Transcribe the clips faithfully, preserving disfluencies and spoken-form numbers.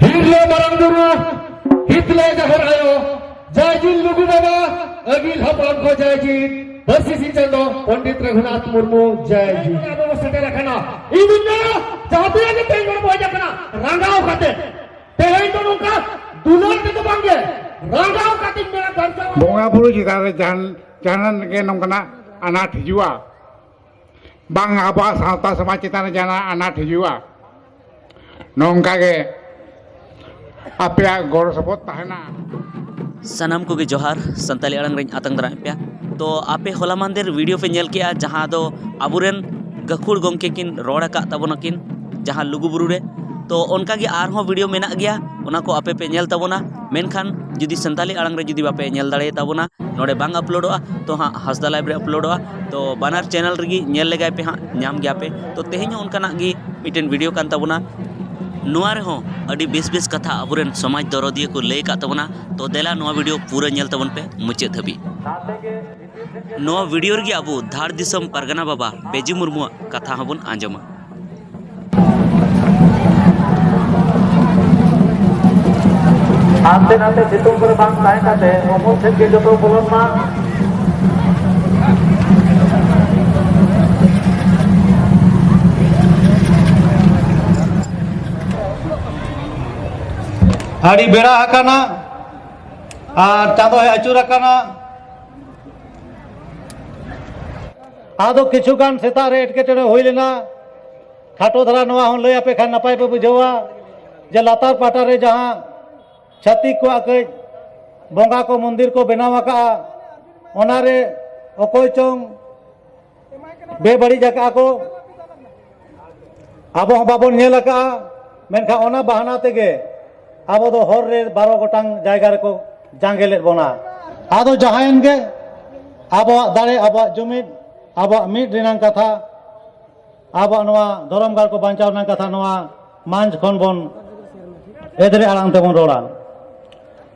ᱦᱤᱨᱞᱟᱹ ᱢᱟᱨᱟᱝ ᱵᱩᱨᱩ, ᱦᱤᱛᱞᱟᱹᱭ ᱡᱟᱦᱮᱨ ᱟᱭᱳ, ᱡᱟᱭ ᱡᱤᱞ ᱞᱩᱜᱩ ᱵᱟᱵᱟ, ᱟᱹᱜᱤᱞ ᱦᱟᱯᱲᱟᱢ ᱠᱚ ᱡᱟᱭ ᱡᱤᱞ, ᱯᱟᱹᱨᱥᱤ ᱥᱤᱧ ᱪᱟᱸᱫᱚ, ᱯᱚᱱᱰᱤᱛ ᱨᱚᱜᱷᱩᱱᱟᱛᱷ ᱢᱩᱨᱢᱩ ᱡᱟᱭ ᱡᱤᱞ᱾ ᱟᱵᱚ ᱵᱚ ᱥᱮᱴᱮᱨ ᱟᱠᱟᱱᱟ᱾ ᱤᱧ ᱫᱩᱧ ᱢᱮᱱᱟ, ᱡᱟᱦᱟᱸ ᱛᱤᱱᱟᱹᱜ ᱜᱮ ᱛᱮᱦᱮᱧ ᱱᱚᱰᱮ ᱵᱚ ᱦᱮᱡ ᱟᱠᱟᱱᱟ, ᱨᱟᱸᱜᱟᱣ ᱠᱟᱛᱮ, ᱛᱮᱦᱮᱧ ᱫᱚ ᱱᱚᱝᱠᱟ ᱫᱩᱞᱟᱹᱲ ᱛᱮᱫᱚ ᱵᱟᱝᱜᱮ, ᱨᱟᱸᱜᱟᱣ ᱠᱟᱛᱮᱧ ᱢᱮᱱᱟ, ᱵᱟᱧᱪᱟᱣ ᱵᱚᱸᱜᱟ ᱵᱩᱨᱩ ᱪᱮᱛᱟᱱ ᱨᱮ ᱡᱟᱦᱟᱱ, ᱡᱟᱦᱟᱱᱟᱜ ᱜᱮ ᱱᱚᱝᱠᱟᱱᱟᱜ ᱟᱱᱟᱴ ᱦᱤᱡᱩᱜᱼᱟ, ᱵᱟᱝ ᱟᱵᱚᱣᱟᱜ ᱥᱟᱶᱛᱟ ᱥᱚᱢᱟᱡᱽ ᱪᱮᱛᱟᱱ ᱨᱮ ᱡᱟᱦᱟᱱᱟᱜ ᱟᱱᱟᱴ ᱦᱤᱡᱩᱜᱼᱟ, ᱱᱚᱝᱠᱟ ᱜᱮ ᱟᱯᱮᱭᱟᱜ ᱜᱚᱲᱚ ᱥᱚᱯᱚᱦᱚᱫ ᱛᱟᱦᱮᱱᱟ᱾ ᱥᱟᱱᱟᱢ ᱠᱚᱜᱮ ᱡᱚᱦᱟᱨ, ᱥᱟᱱᱛᱟᱞᱤ ᱟᱲᱟᱝ ᱨᱮᱧ ᱟᱛᱟᱝ ᱫᱟᱨᱟᱢᱮᱫ ᱯᱮᱭᱟ᱾ ᱛᱚ ᱟᱯᱮ ᱦᱚᱞᱟ ᱢᱟᱦᱫᱮᱨ ᱵᱷᱤᱰᱤᱭᱳ ᱯᱮ ᱧᱮᱞ ᱠᱮᱜᱼᱟ, ᱡᱟᱦᱟᱸ ᱫᱚ ᱟᱵᱚᱨᱮᱱ ᱜᱟᱹᱠᱷᱩᱲ ᱜᱚᱢᱠᱮ ᱠᱤᱱ ᱨᱚᱲ ᱟᱠᱟᱫ ᱛᱟᱵᱚᱱᱟ ᱠᱤᱱ ᱡᱟᱦᱟᱸ ᱞᱩᱜᱩᱵᱩᱨᱩ ᱨᱮ᱾ ᱛᱚ ᱚᱱᱠᱟᱜᱮ ᱟᱨᱦᱚᱸ ᱵᱷᱤᱰᱤᱭᱳ ᱢᱮᱱᱟᱜ ᱜᱮᱭᱟ, ᱚᱱᱟ ᱠᱚ ᱟᱯᱮ ᱯᱮ ᱧᱮᱞ ᱛᱟᱵᱚᱱᱟ᱾ ᱢᱮᱱᱠᱷᱟᱱ ᱡᱩᱫᱤ ᱥᱟᱱᱛᱟᱞᱤ ᱟᱲᱟᱝ ᱨᱮ ᱡᱩᱫᱤ ᱵᱟᱯᱮ ᱧᱮᱞ ᱫᱟᱲᱮᱭᱟᱛᱟ ᱵᱚᱱᱟ, ᱱᱚᱰᱮ ᱵᱟᱝ ᱟᱯᱞᱳᱰᱚᱜᱼᱟ, ᱛᱚ ᱦᱟᱸᱜ ᱦᱟᱸᱥᱫᱟ ᱞᱟᱭᱤᱵᱷ ᱨᱮ ᱟᱯᱞᱳᱰᱚᱜᱼᱟ᱾ ᱛᱚ ᱵᱟᱱᱟᱨ ᱪᱮᱱᱮᱞ ᱨᱮᱜᱮ ᱧᱮᱞ ᱞᱮᱜᱟᱭ ᱯᱮ, ᱦᱟᱸᱜ ᱧᱟᱢ ᱜᱮᱭᱟ ᱯᱮ᱾ ᱛᱚ ᱛᱮᱦᱮᱧ ᱦᱚᱸ ᱚᱱᱠᱟᱱᱟᱜ ᱜᱮ ᱢᱤᱫᱴᱮᱱ ᱵᱷᱤᱰᱤᱭᱳ ᱠᱟᱱ ᱛᱟᱵᱚᱱᱟ᱾ ᱱᱚᱣᱟ ᱨᱮᱦᱚᱸ ᱟᱹᱰᱤ ᱵᱮᱥ ᱵᱮᱥ ᱠᱟᱛᱷᱟ ᱟᱵᱚᱨᱮᱱ ᱥᱚᱢᱟᱡᱽ ᱫᱚᱨᱚᱫᱤᱭᱟᱹ ᱠᱚ ᱞᱟᱹᱭ ᱟᱠᱟᱫ ᱛᱟᱵᱚᱱᱟ᱾ ᱛᱚ ᱫᱮᱞᱟ, ᱱᱚᱣᱟ ᱵᱷᱤᱰᱤᱭᱳ ᱯᱩᱨᱟᱹ ᱧᱮᱞ ᱛᱟᱵᱚᱱ ᱯᱮ ᱢᱩᱪᱟᱹᱫ ᱫᱷᱟᱹᱵᱤᱡ᱾ ᱱᱚᱣᱟ ᱵᱷᱤᱰᱤᱭᱳ ᱨᱮᱜᱮ ᱟᱵᱚ ᱫᱷᱟᱲ ᱫᱤᱥᱚᱢ ᱯᱟᱨᱜᱟᱱᱟ ᱵᱟᱵᱟ ᱵᱮᱡᱩ ᱢᱩᱨᱢᱩᱣᱟᱜ ᱠᱟᱛᱷᱟ ᱦᱚᱸᱵᱚᱱ ᱟᱸᱡᱚᱢᱟ᱾ ᱦᱟᱱᱛᱮ ᱱᱟᱛᱮ ᱥᱤᱛᱩᱝ ᱠᱚᱨᱮ ᱵᱟᱝ ᱛᱟᱦᱮᱸ ᱠᱟᱛᱮ ᱩᱢᱩᱞ ᱥᱮᱫ ᱜᱮ ᱡᱚᱛᱚ ᱵᱚᱞᱚᱱ ᱢᱟ᱾ ᱟᱹᱰᱤ ᱵᱮᱲᱟ ᱟᱠᱟᱱᱟ ᱟᱨ ᱪᱟᱸᱫᱚᱭ ᱟᱹᱪᱩᱨ ᱟᱠᱟᱱᱟ᱾ ᱟᱫᱚ ᱠᱤᱪᱷᱩ ᱜᱟᱱ ᱥᱮᱛᱟᱜ ᱨᱮ ᱮᱴᱠᱮᱴᱚᱬᱮ ᱦᱩᱭ ᱞᱮᱱᱟ᱾ ᱠᱷᱟᱴᱚ ᱫᱷᱟᱨᱟ ᱱᱚᱣᱟ ᱦᱚᱸ ᱞᱟᱹᱭ ᱟᱯᱮ ᱠᱷᱟᱱ ᱱᱟᱯᱟᱭ ᱯᱮ ᱵᱩᱡᱷᱟᱹᱣᱟ ᱡᱮ ᱞᱟᱛᱟᱨ ᱯᱟᱦᱴᱟ ᱨᱮ ᱡᱟᱦᱟᱸ ᱪᱷᱟᱹᱛᱤᱠ ᱠᱚᱣᱟᱜ ᱠᱟᱹᱡ ᱵᱚᱸᱜᱟ ᱠᱚ ᱢᱚᱱᱫᱤᱨ ᱠᱚ ᱵᱮᱱᱟᱣ ᱟᱠᱟᱜᱼᱟ, ᱚᱱᱟᱨᱮ ᱚᱠᱚᱭ ᱪᱚᱝ ᱵᱮᱵᱟᱹᱲᱤᱡ ᱟᱠᱟᱜᱼᱟ ᱠᱚ, ᱟᱵᱚ ᱦᱚᱸ ᱵᱟᱵᱚᱱ ᱧᱮᱞ ᱟᱠᱟᱜᱼᱟ᱾ ᱢᱮᱱᱠᱷᱟᱱ ᱚᱱᱟ ᱵᱟᱦᱟᱱᱟ ᱛᱮᱜᱮ ᱟᱵᱚ ᱫᱚ ᱦᱚᱨ ᱨᱮ ᱵᱟᱨᱚ ᱜᱚᱴᱟᱝ ᱡᱟᱭᱜᱟ ᱨᱮᱠᱚ ᱡᱟᱸᱜᱮ ᱞᱮᱫ ᱵᱚᱱᱟ᱾ ᱟᱫᱚ ᱡᱟᱦᱟᱸᱭᱮᱱ ᱜᱮ, ᱟᱵᱚᱣᱟᱜ ᱫᱟᱲᱮ, ᱟᱵᱚᱣᱟᱜ ᱡᱩᱢᱤᱫ, ᱟᱵᱚᱣᱟᱜ ᱢᱤᱫ ᱨᱮᱱᱟᱜ ᱠᱟᱛᱷᱟ, ᱟᱵᱚᱣᱟᱜ ᱱᱚᱣᱟ ᱫᱷᱚᱨᱚᱢ ᱜᱟᱲ ᱠᱚ ᱵᱟᱧᱪᱟᱣ ᱨᱮᱱᱟᱜ ᱠᱟᱛᱷᱟ ᱱᱚᱣᱟ ᱢᱟᱧᱪ ᱠᱷᱚᱱ ᱵᱚᱱ ᱮᱫᱽᱨᱮ ᱟᱲᱟᱝ ᱛᱮᱵᱚᱱ ᱨᱚᱲᱟ᱾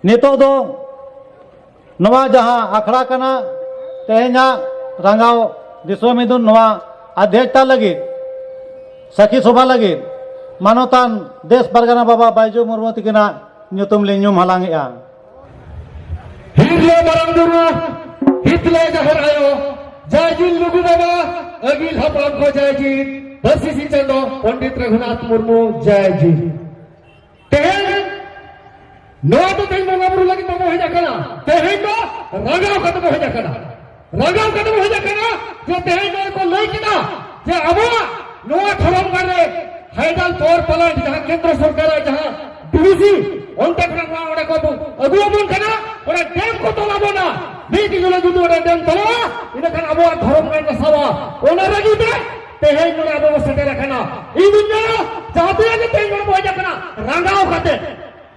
ᱱᱤᱛᱚᱜ ᱫᱚ ᱱᱚᱣᱟ ᱡᱟᱦᱟᱸ ᱟᱠᱷᱲᱟ ᱠᱟᱱᱟ, ᱛᱮᱦᱮᱧᱟᱜ ᱨᱟᱸᱜᱟᱣ ᱫᱤᱥᱚᱢ ᱤᱫᱩᱱ ᱱᱚᱣᱟ ᱟᱫᱷᱭᱟᱪᱛᱟ ᱞᱟᱹᱜᱤᱫ, ᱥᱟᱹᱠᱷᱤ ᱥᱚᱵᱷᱟ ᱞᱟᱹᱜᱤᱫ ᱢᱟᱱᱚᱛᱟᱱ ᱫᱮᱥ ᱯᱟᱨᱜᱟᱱᱟ ᱵᱟᱵᱟ ᱵᱟᱭᱡᱩ ᱢᱩᱨᱢᱩ ᱛᱤᱠᱤᱱᱟᱜ ᱧᱩᱛᱩᱢ ᱞᱤᱧ ᱧᱩᱢ ᱦᱟᱞᱟᱝ ᱮᱫᱼᱟ᱾ ᱦᱤᱨᱞᱟᱹ ᱢᱟᱨᱟᱝ ᱵᱩᱨᱩ, ᱦᱤᱛᱞᱟᱹ ᱡᱟᱦᱮᱨ ᱟᱭᱳ, ᱡᱟᱭ ᱡᱤᱞ ᱞᱩᱜᱩ ᱵᱟᱵᱟ, ᱟᱹᱜᱤᱞ ᱦᱟᱯᱲᱟᱢ ᱠᱚ ᱡᱟᱭ ᱡᱤᱞ, ᱯᱟᱹᱨᱥᱤ ᱥᱤᱧ ᱪᱟᱸᱫᱚ ᱯᱚᱱᱰᱤᱛ ᱨᱚᱜᱷᱩᱱᱟᱛᱷ ᱢᱩᱨᱢᱩ ᱡᱟᱭ ᱡᱤᱞ᱾ ᱛᱮᱦᱮᱧ ᱱᱚᱣᱟ ᱫᱚ ᱛᱮᱦᱮᱧ ᱵᱚᱸᱜᱟ ᱵᱩᱨᱩ ᱞᱟᱹᱜᱤᱫ ᱵᱟᱵᱚ ᱦᱮᱡ ᱟᱠᱟᱱᱟ, ᱛᱮᱦᱮᱧ ᱫᱚ ᱨᱟᱸᱜᱟᱣ ᱠᱟᱛᱮ ᱵᱚ ᱦᱮᱡ ᱟᱠᱟᱱᱟ᱾ ᱨᱟᱸᱜᱟᱣ ᱠᱟᱛᱮ ᱵᱚ ᱦᱮᱡ ᱟᱠᱟᱱᱟ ᱡᱮ ᱛᱮᱦᱮᱧ ᱱᱚᱜᱼᱚᱭ ᱠᱚ ᱞᱟᱹᱭ ᱠᱮᱫᱟ ᱡᱮ ᱟᱵᱚᱣᱟᱜ ᱱᱚᱣᱟ ᱫᱷᱚᱨᱚᱢ ᱜᱟᱲ ᱨᱮ ᱦᱟᱭᱰᱟᱞ ᱯᱟᱣᱟᱨ ᱯᱞᱟᱱᱴ ᱡᱟᱦᱟᱸ ᱠᱮᱱᱫᱨᱚ ᱥᱚᱨᱠᱟᱨᱟᱜ ᱡᱟᱦᱟᱸ ᱰᱤ ᱵᱷᱤ ᱥᱤ ᱚᱱᱛᱮ ᱠᱷᱚᱱᱟᱜ ᱱᱚᱣᱟ ᱚᱸᱰᱮ ᱠᱚ ᱟᱹᱜᱩ ᱟᱵᱚᱱ ᱠᱟᱱᱟ, ᱚᱸᱰᱮ ᱰᱮᱢ ᱠᱚ ᱛᱚᱞ ᱟᱵᱚᱱᱟ᱾ ᱢᱤᱫ ᱫᱤᱱ ᱦᱤᱞᱳᱜ ᱡᱩᱫᱤ ᱚᱸᱰᱮ ᱰᱮᱢ ᱛᱚᱞᱚᱜᱼᱟ, ᱤᱱᱟᱹᱠᱷᱟᱱ ᱟᱵᱚᱣᱟᱜ ᱫᱷᱚᱨᱚᱢ ᱜᱟᱲ ᱠᱚ ᱥᱟᱵᱟ᱾ ᱚᱱᱟ ᱞᱟᱹᱜᱤᱫ ᱛᱮ ᱛᱮᱦᱮᱧ ᱱᱚᱰᱮ ᱟᱵᱚ ᱵᱚ ᱥᱮᱴᱮᱨ ᱟᱠᱟᱱᱟ᱾ ᱤᱧ ᱫᱩᱧ ᱢᱮᱱᱟ ᱡᱟᱦᱟᱸ ᱛᱤᱱᱟᱹᱜ ᱜᱮ ᱛᱮᱦᱮᱧ ᱱᱚᱰᱮ ᱵᱚ ᱦᱮᱡ ᱟᱠᱟᱱᱟ ᱨᱟᱸᱜᱟᱣ ᱠᱟᱛᱮ,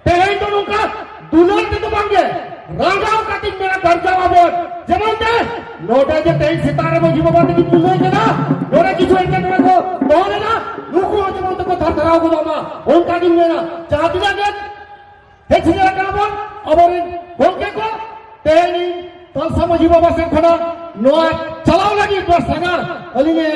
ᱛᱮᱦᱮᱧ ᱫᱚ ᱱᱚᱝᱠᱟ ᱫᱩᱞᱟᱹᱲ ᱛᱮᱫᱚ ᱵᱟᱝᱜᱮ, ᱨᱟᱸᱜᱟᱣ ᱠᱟᱛᱮᱧ ᱢᱮᱱᱟ ᱵᱟᱧᱪᱟᱣ ᱟᱵᱚᱱ᱾ ᱡᱮᱢᱚᱱ ᱛᱮ ᱱᱚᱰᱮ ᱡᱮ ᱛᱮᱦᱮᱧ ᱥᱮᱛᱟᱜ ᱨᱮ ᱢᱟᱹᱡᱷᱤ ᱵᱟᱵᱟ ᱛᱟᱹᱠᱤᱱ ᱠᱤᱱ ᱞᱟᱹᱭ ᱠᱮᱫᱟ, ᱱᱚᱰᱮ ᱠᱤᱪᱷᱩ ᱮᱴᱠᱮᱴᱚᱬᱮ ᱠᱚ ᱫᱚᱦᱚ ᱞᱮᱱᱟ, ᱱᱩᱠᱩ ᱦᱚᱸ ᱡᱮᱢᱚᱱ ᱛᱮᱠᱚ ᱛᱷᱟᱨ ᱛᱷᱟᱨᱟᱣ ᱜᱚᱫᱚᱜ ᱢᱟ, ᱚᱱᱠᱟ ᱜᱤᱧ ᱢᱮᱱᱟ᱾ ᱡᱟᱦᱟᱸ ᱛᱤᱱᱟᱹᱜ ᱜᱮ ᱦᱮᱡ ᱥᱮᱴᱮᱨ ᱟᱠᱟᱱᱟ ᱵᱚᱱ, ᱟᱵᱚᱨᱮᱱ ᱜᱚᱢᱠᱮ ᱠᱚ, ᱛᱮᱦᱮᱧ ᱤᱧ ᱛᱟᱞᱥᱟ ᱢᱟᱹᱡᱷᱤ ᱵᱟᱵᱟ ᱥᱮᱫ ᱠᱷᱚᱱᱟᱜ ᱱᱚᱣᱟ ᱪᱟᱞᱟᱣ ᱞᱟᱹᱜᱤᱫ ᱱᱚᱣᱟ ᱥᱟᱸᱜᱷᱟᱨ ᱟᱹᱞᱤᱧ ᱮ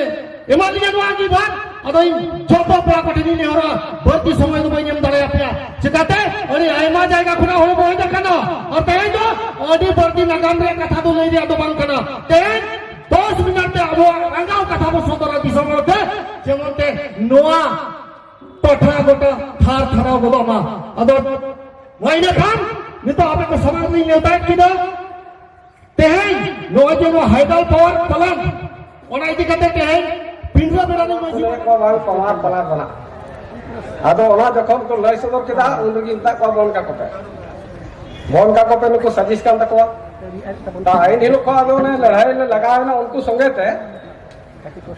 ᱮᱢᱟᱫ ᱞᱤᱧᱟ ᱱᱚᱣᱟ ᱟᱸᱜᱤᱵᱷᱟᱨ᱾ ᱟᱫᱚ ᱤᱧ ᱡᱚᱛᱚ ᱯᱮᱲᱟ ᱠᱚᱴᱷᱮᱱ ᱤᱧ ᱱᱮᱦᱚᱨᱟ, ᱵᱟᱹᱲᱛᱤ ᱥᱚᱢᱚᱭ ᱫᱚ ᱵᱟᱹᱧ ᱮᱢ ᱫᱟᱲᱮᱭᱟᱯᱮᱭᱟ, ᱪᱤᱠᱟᱛᱮ ᱟᱹᱰᱤ ᱟᱭᱢᱟ ᱡᱟᱭᱜᱟ ᱠᱷᱚᱱᱟᱜ ᱦᱚᱲ ᱵᱚ ᱦᱮᱡ ᱟᱠᱟᱱᱟ᱾ ᱟᱨ ᱛᱮᱦᱮᱧ ᱫᱚ ᱟᱹᱰᱤ ᱵᱟᱹᱲᱛᱤ ᱱᱟᱜᱟᱢ ᱨᱮᱭᱟᱜ ᱠᱟᱛᱷᱟ ᱫᱚ ᱞᱟᱹᱭ ᱨᱮᱭᱟᱜ ᱫᱚ ᱵᱟᱝ ᱠᱟᱱᱟ᱾ ᱛᱮᱦᱮᱧ ᱫᱚᱥ ᱢᱤᱱᱤᱴ ᱛᱮ ᱟᱵᱚᱣᱟᱜ ᱨᱟᱸᱜᱟᱣ ᱠᱟᱛᱷᱟ ᱵᱚ ᱥᱚᱫᱚᱨᱟ ᱫᱤᱥᱚᱢ ᱦᱚᱲ ᱛᱮ, ᱡᱮᱢᱚᱱ ᱛᱮ ᱱᱚᱣᱟ ᱴᱚᱴᱷᱟ ᱜᱚᱴᱟ ᱛᱷᱟᱨ ᱛᱷᱟᱨᱟᱣ ᱜᱚᱫᱚᱜ ᱢᱟ᱾ ᱟᱫᱚ ᱢᱟ ᱤᱱᱟᱹ ᱠᱷᱟᱱ ᱱᱤᱛᱚᱜ ᱟᱯᱮ ᱠᱚ ᱥᱟᱢᱟᱝ ᱨᱤᱧ ᱱᱮᱣᱛᱟᱭᱮᱫ ᱠᱤᱱᱟ᱾ ᱛᱮᱦᱮᱧ ᱱᱚᱜᱼᱚᱭ ᱡᱮ ᱱᱚᱣᱟ ᱦᱟᱭᱰᱟᱞ ᱯᱟᱣᱟᱨ ᱯᱞᱟᱱᱴ, ᱚᱱᱟ ᱤᱫᱤ ᱠᱟᱛᱮ ᱛᱮᱦᱮᱧ ᱯᱤᱸᱰᱨᱟᱹ ᱵᱮᱲᱟ ᱨᱤᱧ ᱢᱟᱹᱡᱷᱤ ᱞᱟᱹᱭ ᱠᱚ ᱵᱟᱝ ᱯᱟᱣᱟᱨ ᱯᱞᱟᱱᱴ ᱠᱟᱱᱟ᱾ ᱟᱫᱚ ᱚᱱᱟ ᱡᱚᱠᱷᱚᱱ ᱠᱚ ᱞᱟᱹᱭ ᱥᱚᱫᱚᱨ ᱠᱮᱫᱟ, ᱩᱱ ᱨᱮᱜᱮ ᱢᱮᱛᱟᱜ ᱠᱚᱣᱟ, "ᱵᱚᱱ ᱠᱟᱠᱚ ᱯᱮ, ᱵᱚᱱ ᱠᱟᱠᱚ ᱯᱮ", ᱱᱩᱠᱩ ᱥᱟᱡᱤᱥ ᱠᱟᱱ ᱛᱟᱠᱚᱣᱟ᱾ ᱛᱟ ᱮᱱ ᱦᱤᱞᱳᱜ ᱠᱷᱚᱱ ᱟᱫᱚ ᱚᱱᱮ ᱞᱟᱹᱲᱦᱟᱹᱭ ᱞᱮ ᱞᱟᱜᱟᱣ ᱮᱱᱟ ᱩᱱᱠᱩ ᱥᱚᱸᱜᱮ ᱛᱮ᱾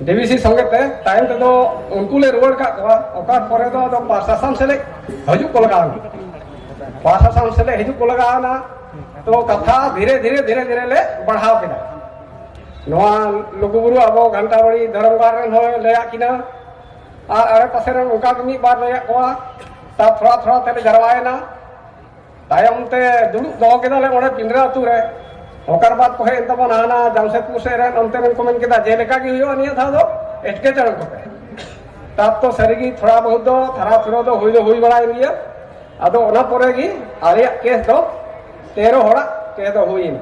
ᱰᱤ ᱵᱷᱤ ᱥᱤ ᱥᱚᱸᱜᱮ ᱛᱮ ᱛᱟᱭᱚᱢ ᱛᱮᱫᱚ ᱩᱱᱠᱩ ᱞᱮ ᱨᱩᱣᱟᱹᱲ ᱠᱟᱜ ᱠᱚᱣᱟ᱾ ᱚᱠᱟ ᱯᱚᱨᱮ ᱫᱚ ᱟᱫᱚ ᱯᱨᱚᱥᱟᱥᱚᱱ ᱥᱮᱞᱮᱫ ᱦᱤᱡᱩᱜ ᱠᱚ ᱞᱟᱜᱟᱣ ᱮᱱᱟ, ᱯᱨᱚᱥᱟᱥᱚᱱ ᱥᱮᱞᱮᱫ ᱦᱤᱡᱩᱜ ᱠᱚ ᱞᱟᱜᱟᱣ ᱮᱱᱟ᱾ ᱛᱚ ᱠᱟᱛᱷᱟ ᱫᱷᱤᱨᱮ ᱫᱷᱤᱨᱮ ᱫᱷᱤᱨᱮ ᱫᱷᱤᱨᱮ ᱞᱮ ᱵᱟᱲᱦᱟᱣ ᱠᱮᱫᱟ᱾ ᱱᱚᱣᱟ ᱞᱩᱜᱩᱵᱩᱨᱩ ᱟᱵᱚ ᱜᱷᱟᱱᱴᱟᱵᱟᱲᱤ ᱫᱷᱚᱨᱚᱢ ᱜᱟᱲ ᱨᱮᱱ ᱦᱚᱸ ᱞᱟᱹᱭᱟᱫ ᱠᱤᱱᱟ, ᱟᱨ ᱟᱲᱮ ᱯᱟᱥᱮ ᱨᱮᱱ ᱚᱱᱠᱟ ᱜᱮ ᱢᱤᱫ ᱵᱟᱨ ᱞᱟᱹᱭᱟᱫ ᱠᱚᱣᱟ᱾ ᱛᱟ ᱛᱷᱚᱲᱟ ᱛᱷᱚᱲᱟ ᱛᱮᱞᱮ ᱡᱟᱨᱣᱟᱭᱮᱱᱟ᱾ ᱛᱟᱭᱚᱢ ᱛᱮ ᱫᱩᱲᱩᱵ ᱫᱚᱦᱚ ᱠᱮᱫᱟᱞᱮ ᱚᱸᱰᱮ ᱯᱤᱸᱰᱨᱟᱹ ᱟᱹᱛᱩ ᱨᱮ᱾ ᱦᱚᱠᱟᱨ ᱵᱟᱫ ᱠᱚ ᱦᱮᱡ ᱮᱱ ᱛᱟᱵᱚᱱᱟ ᱦᱟᱱᱟ ᱡᱟᱢᱥᱮᱫᱽᱯᱩᱨ ᱥᱮᱫ ᱨᱮᱱ, ᱚᱱᱛᱮ ᱨᱮᱱ ᱠᱚ ᱢᱮᱱ ᱠᱮᱫᱟ, "ᱡᱮᱞᱮᱠᱟ ᱜᱮ ᱦᱩᱭᱩᱜᱼᱟ ᱱᱤᱭᱟᱹ ᱫᱷᱟᱣ ᱫᱚ, ᱮᱴᱠᱮᱴᱚᱬᱮ ᱠᱚᱯᱮ, ᱛᱟᱵ ᱛᱚ ᱥᱟᱹᱨᱤᱜᱮ ᱛᱷᱚᱲᱟ ᱵᱚᱦᱩᱛ ᱫᱚ ᱛᱷᱟᱨᱟ ᱛᱷᱩᱨᱟᱹ ᱫᱚ ᱦᱩᱭ ᱫᱚ ᱦᱩᱭ ᱵᱟᱲᱟᱭᱮᱱ ᱜᱮᱭᱟ᱾ ᱟᱫᱚ ᱚᱱᱟ ᱯᱚᱨᱮ ᱜᱮ ᱟᱞᱮᱭᱟᱜ ᱠᱮᱥ ᱫᱚ ᱛᱮᱨᱚ ᱦᱚᱲᱟᱜ ᱠᱮᱥ ᱫᱚ ᱦᱩᱭᱮᱱᱟ᱾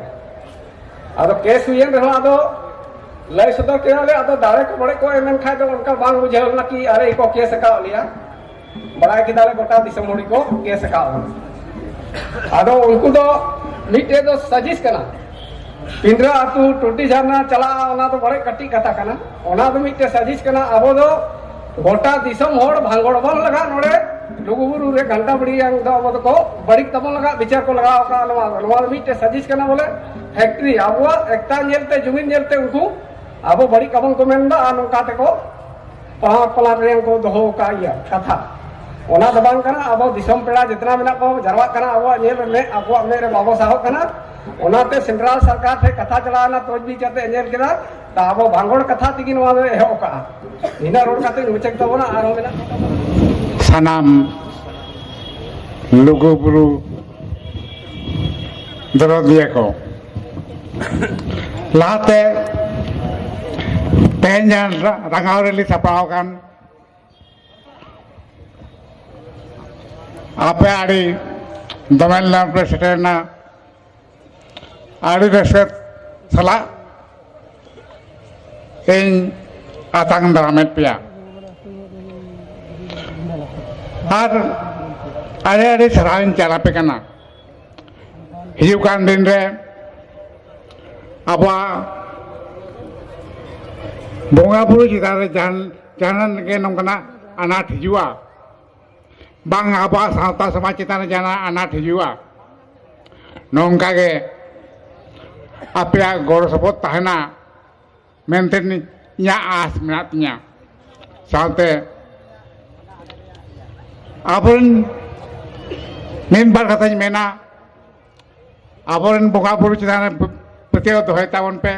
ᱟᱫᱚ ᱠᱮᱥ ᱦᱩᱭᱮᱱ ᱨᱮᱦᱚᱸ ᱟᱫᱚ ᱞᱟᱹᱭ ᱥᱚᱫᱚᱨ ᱠᱮᱫᱟ ᱞᱮ, ᱟᱫᱚ ᱫᱟᱲᱮ ᱠᱚ ᱵᱟᱹᱲᱮ ᱠᱚ ᱮᱢ ᱮᱱ ᱠᱷᱟᱡ ᱫᱚ ᱚᱱᱠᱟ ᱵᱟᱝ ᱵᱩᱡᱷᱟᱹᱣ ᱞᱮᱱᱟ ᱠᱤ ᱟᱞᱮ ᱜᱮᱠᱚ ᱠᱮᱥ ᱟᱠᱟᱫ ᱞᱮᱭᱟ᱾ ᱵᱟᱲᱟᱭ ᱠᱮᱫᱟ ᱞᱮ ᱜᱚᱴᱟ ᱫᱤᱥᱚᱢ ᱦᱚᱲ ᱜᱮᱠᱚ ᱠᱮᱥ ᱟᱠᱟᱫ ᱵᱚᱱᱟ᱾ ᱟᱫᱚ ᱩᱱᱠᱩ ᱫᱚ ᱢᱤᱫᱴᱮᱡ ᱫᱚ ᱥᱟᱡᱤᱥ ᱠᱟᱱᱟ, ᱯᱤᱸᱰᱨᱟᱹ ᱟᱹᱛᱩ ᱴᱩᱴᱤ ᱡᱷᱟᱨᱱᱟ ᱪᱟᱞᱟᱜᱼᱟ, ᱚᱱᱟ ᱫᱚ ᱵᱟᱲᱮ ᱠᱟᱹᱴᱤᱡ ᱠᱟᱛᱷᱟ ᱠᱟᱱᱟ᱾ ᱚᱱᱟ ᱫᱚ ᱢᱤᱫᱴᱮᱡ ᱥᱟᱡᱤᱥ ᱠᱟᱱᱟ᱾ ᱟᱵᱚ ᱫᱚ ᱜᱚᱴᱟ ᱫᱤᱥᱚᱢ ᱦᱚᱲ ᱵᱷᱟᱸᱜᱚᱲ ᱵᱚᱱ ᱞᱟᱜᱟᱜ ᱱᱚᱰᱮ ᱞᱩᱜᱩᱵᱩᱨᱩ ᱨᱮ ᱜᱷᱟᱱᱴᱟ ᱵᱟᱲᱤ ᱨᱮᱱ ᱫᱚ ᱟᱵᱚ ᱫᱚᱠᱚ ᱵᱟᱹᱲᱤᱡ ᱛᱟᱵᱚᱱ ᱞᱟᱜᱟᱜ, ᱵᱤᱪᱟᱨ ᱠᱚ ᱞᱟᱜᱟᱣ ᱟᱠᱟᱫᱼᱟ᱾ ᱱᱚᱣᱟ ᱫᱚ, ᱱᱚᱣᱟ ᱫᱚ ᱢᱤᱫᱴᱮᱡ ᱥᱟᱡᱤᱥ ᱠᱟᱱᱟ ᱵᱚᱞᱮ᱾ ᱯᱷᱮᱠᱴᱨᱤ ᱟᱵᱚᱣᱟᱜ ᱮᱠᱛᱟ ᱧᱮᱞᱛᱮ, ᱡᱩᱢᱤᱱ ᱧᱮᱞᱛᱮ ᱩᱱᱠᱩ ᱟᱵᱚ ᱵᱟᱹᱲᱤᱡ ᱠᱟᱵᱚᱱ ᱠᱚ ᱢᱮᱱᱫᱟ ᱟᱨ ᱱᱚᱝᱠᱟ ᱛᱮᱠᱚ ᱯᱟᱲᱦᱟᱣ ᱯᱟᱞᱟᱱ ᱨᱮ ᱩᱱᱠᱩ ᱫᱚᱦᱚ ᱟᱠᱟᱫ ᱜᱮᱭᱟ ᱠᱟᱛᱷᱟ᱾ ᱚᱱᱟ ᱫᱚ ᱵᱟᱝ ᱠᱟᱱᱟ᱾ ᱟᱵᱚ ᱫᱤᱥᱚᱢ ᱯᱮᱲᱟ ᱡᱮᱛᱱᱟ ᱢᱮᱱᱟᱜ ᱠᱚ ᱡᱟᱨᱣᱟᱜ ᱠᱟᱱᱟ, ᱟᱵᱚᱣᱟᱜ ᱧᱮᱞ ᱨᱮ ᱢᱮᱫ, ᱟᱠᱚᱣᱟᱜ ᱢᱮᱫ ᱨᱮ ᱵᱟᱵᱚ ᱥᱟᱦᱚᱜ ᱠᱟᱱᱟ᱾ ᱚᱱᱟᱛᱮ ᱥᱮᱱᱴᱨᱟᱞ ᱥᱚᱨᱠᱟᱨ ᱴᱷᱮᱱ ᱠᱟᱛᱷᱟ ᱪᱟᱞᱟᱣ ᱮᱱᱟ, ᱛᱚᱡᱵᱤᱡ ᱠᱟᱛᱮ ᱧᱮᱞ ᱠᱮᱫᱟ, ᱛᱟ ᱟᱵᱚ ᱵᱷᱟᱸᱜᱚᱲ ᱠᱟᱛᱷᱟ ᱛᱮᱜᱮ ᱱᱚᱣᱟ ᱫᱚ ᱮᱦᱚᱵ ᱠᱟᱜᱼᱟ᱾ ᱤᱱᱟᱹ ᱨᱚᱲ ᱠᱟᱛᱮ ᱢᱩᱪᱟᱹᱫ ᱛᱟᱵᱚᱱᱟ, ᱟᱨᱦᱚᱸ ᱢᱮᱱᱟᱜ ᱠᱚ ᱛᱟᱵᱚᱱᱟ᱾ ᱥᱟᱱᱟᱢ ᱞᱩᱜᱩ ᱵᱩᱨᱩ ᱫᱚᱨᱚᱫᱤᱭᱟᱹ ᱠᱚ, ᱞᱟᱦᱟᱛᱮ ᱛᱮᱦᱮᱧ ᱡᱟᱦᱟᱸ ᱨᱟ-, ᱨᱟᱸᱜᱟᱣ ᱨᱮᱞᱤ ᱥᱟᱯᱲᱟᱣ ᱟᱠᱟᱱ, ᱟᱯᱮ ᱟᱹᱰᱤ ᱫᱚᱢᱮᱞ ᱧᱚᱜ ᱯᱮ ᱥᱮᱴᱮᱨᱮᱱᱟ, ᱟᱹᱰᱤ ᱨᱟᱹᱥᱠᱟᱹ ᱥᱟᱞᱟᱜ ᱤᱧ ᱟᱛᱟᱝ ᱫᱟᱨᱟᱢᱮᱫ ᱯᱮᱭᱟ᱾ ᱟᱨ ᱟᱹᱰᱤ ᱟᱹᱰᱤ ᱥᱟᱨᱦᱟᱣ ᱤᱧ ᱪᱟᱞ ᱟᱯᱮ ᱠᱟᱱᱟ᱾ ᱦᱤᱡᱩᱜ ᱠᱟᱱ ᱫᱤᱱ ᱨᱮ ᱟᱵᱚᱣᱟᱜ ᱵᱚᱸᱜᱟ ᱵᱩᱨᱩ ᱪᱮᱛᱟᱱ ᱨᱮ ᱡᱟᱦᱟᱱ, ᱡᱟᱦᱟᱱᱟᱜ ᱜᱮ ᱱᱚᱝᱠᱟᱱᱟᱜ ᱟᱱᱟᱴ ᱦᱤᱡᱩᱜᱼᱟ, ᱵᱟᱝ ᱟᱵᱚᱣᱟᱜ ᱥᱟᱶᱛᱟ ᱥᱚᱢᱟᱡᱽ ᱪᱮᱛᱟᱱ ᱨᱮ ᱡᱟᱦᱟᱱᱟᱜ ᱟᱱᱟᱴ ᱦᱤᱡᱩᱜᱼᱟ, ᱱᱚᱝᱠᱟ ᱜᱮ ᱟᱯᱮᱭᱟᱜ ᱜᱚᱲᱚ ᱥᱚᱯᱚᱦᱚᱫ ᱛᱟᱦᱮᱱᱟ ᱢᱮᱱᱛᱮ ᱤᱧᱟᱹᱜ ᱟᱸᱥ ᱢᱮᱱᱟᱜ ᱛᱤᱧᱟᱹ᱾ ᱥᱟᱶᱛᱮ ᱟᱵᱚᱨᱮᱱ ᱢᱤᱫ ᱵᱟᱨ ᱠᱟᱛᱷᱟᱧ ᱢᱮᱱᱟ, ᱟᱵᱚᱨᱮᱱ ᱵᱚᱸᱜᱟ ᱵᱩᱨᱩ ᱪᱮᱛᱟᱱ ᱨᱮ ᱯᱟᱹᱛᱭᱟᱹᱣ ᱫᱚᱦᱚᱭ ᱛᱟᱵᱚᱱ ᱯᱮ᱾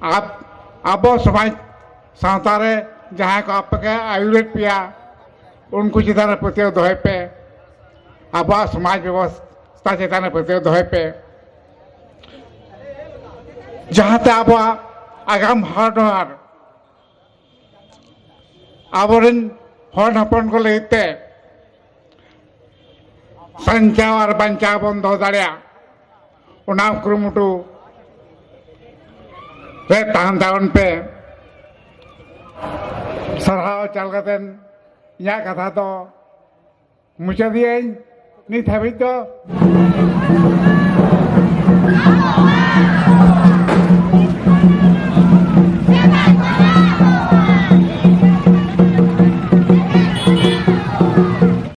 ᱟᱵ-, ᱟᱵᱚ ᱥᱚᱢᱟᱡᱽ ᱥᱟᱶᱛᱟ ᱨᱮ ᱡᱟᱦᱟᱸᱭ ᱠᱚ ᱟᱯᱮ ᱠᱚ ᱟᱹᱭᱩᱨᱮᱫ ᱯᱮᱭᱟ, ᱩᱱᱠᱩ ᱪᱮᱛᱟᱱ ᱨᱮ ᱯᱟᱹᱛᱭᱟᱹᱣ ᱫᱚᱦᱚᱭ ᱯᱮ᱾ ᱟᱵᱚᱣᱟᱜ ᱥᱚᱢᱟᱡᱽ ᱵᱮᱵᱚᱥᱛᱷᱟ ᱪᱮᱛᱟᱱ ᱨᱮ ᱯᱟᱹᱛᱭᱟᱹᱣ ᱫᱚᱦᱚᱭ ᱯᱮ, ᱡᱟᱦᱟᱸᱛᱮ ᱟᱵᱚᱣᱟᱜ ᱟᱜᱟᱢ ᱦᱚᱨ ᱰᱚᱦᱟᱨ ᱟᱵᱚᱨᱮᱱ ᱦᱚᱱ ᱦᱚᱯᱚᱱ ᱠᱚ ᱞᱟᱹᱜᱤᱫ ᱛᱮ ᱥᱟᱧᱪᱟᱣ ᱟᱨ ᱵᱟᱧᱪᱟᱣ ᱵᱚᱱ ᱫᱚᱦᱚ ᱫᱟᱲᱮᱭᱟᱜ, ᱚᱱᱟ ᱠᱩᱨᱩᱢᱩᱴᱩ ᱨᱮ ᱛᱟᱦᱮᱱ ᱛᱟᱵᱚᱱ ᱯᱮ᱾ ᱥᱟᱨᱦᱟᱣ ᱪᱟᱞ ᱠᱟᱛᱮ ᱤᱧᱟᱹᱜ ᱠᱟᱛᱷᱟ ᱫᱚ ᱢᱩᱪᱟᱹᱫᱤᱭᱟᱹᱧ᱾ ᱱᱤᱛ ᱦᱟᱹᱵᱤᱡ ᱫᱚ